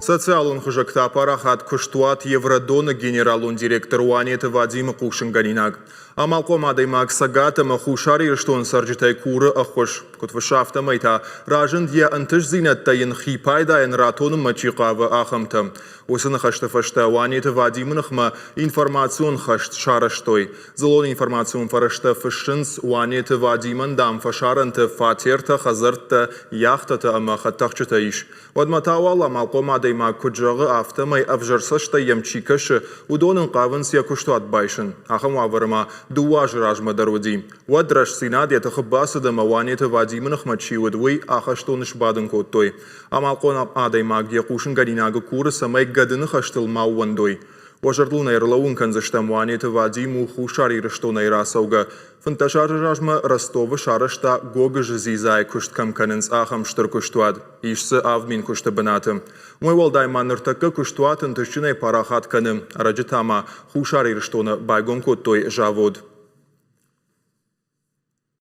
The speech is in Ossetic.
Социалон хызӕгты апарахат куыстуат Евродон-ы генералон директор Уанеты Вадимы хъусынгӕнинаг. Амалхъом адӕймаг Цӕгат ӕмӕ Хуссар Ирыстоны цӕрджытӕй куры ӕххуыс. Куыд фыссы, афтӕмӕй та разынд йӕ ӕнтыстдзинӕдтӕ йын хи пайдайӕн ратонынмӕ чи хъавы, ахӕмтӕ. Уыцы ныхӕсты фӕстӕ Уанеты Вадимы ныхмӕ информацион хӕст сарӕзтой. Дзыллон информацион фӕрӕзтӕ фыссынц, Уанеты Вадимӕн, дам, фӕсарӕнты фатертӕ, хӕдзӕрттӕ, яхтӕтӕ ӕмӕ хӕдтӕхджытӕ ис. Уӕдмӕ та уал амалхъом адӕймаг куыд зӕгъы, афтӕмӕй ӕвзӕр цӕстӕй йӕм чи кӕсы, уыдон ын хъавынц йӕ куыстуат байсын. Ахӕм уавӕры ма дыууӕ азы размӕ дӕр уыди. Уӕд рӕстдзинад йӕ тыхы бацыд ӕмӕ Уанеты Вадимы ныхмӕ чи уыд, уый ахӕстоны сбадын кодтой. Амалхъом адӕймаг йӕ хъусынгӕнинагы куры, цӕмӕй гӕды ныхӕстыл ма ууӕндой. Уӕ зӕрдыл нӕ ӕрлӕууын кӕндзыстӕм, Уанеты Вадим у Хуссар Ирыстонӕй рацӕугӕ. 15 азы размӕ Ростовы сарӕзта гогызы дзидзайы куыст кӕм кӕнынц, ахӕм стыр куыстуат. Ис дзы 7000 куысты бынаты. Уымӕй уӕлдай ма ныртӕккӕ куыстуат ӕнтыстджынӕй парахат кӕны. Ӕрӕджы та ма Хуссар Ирыстоны байгом кодтой завод.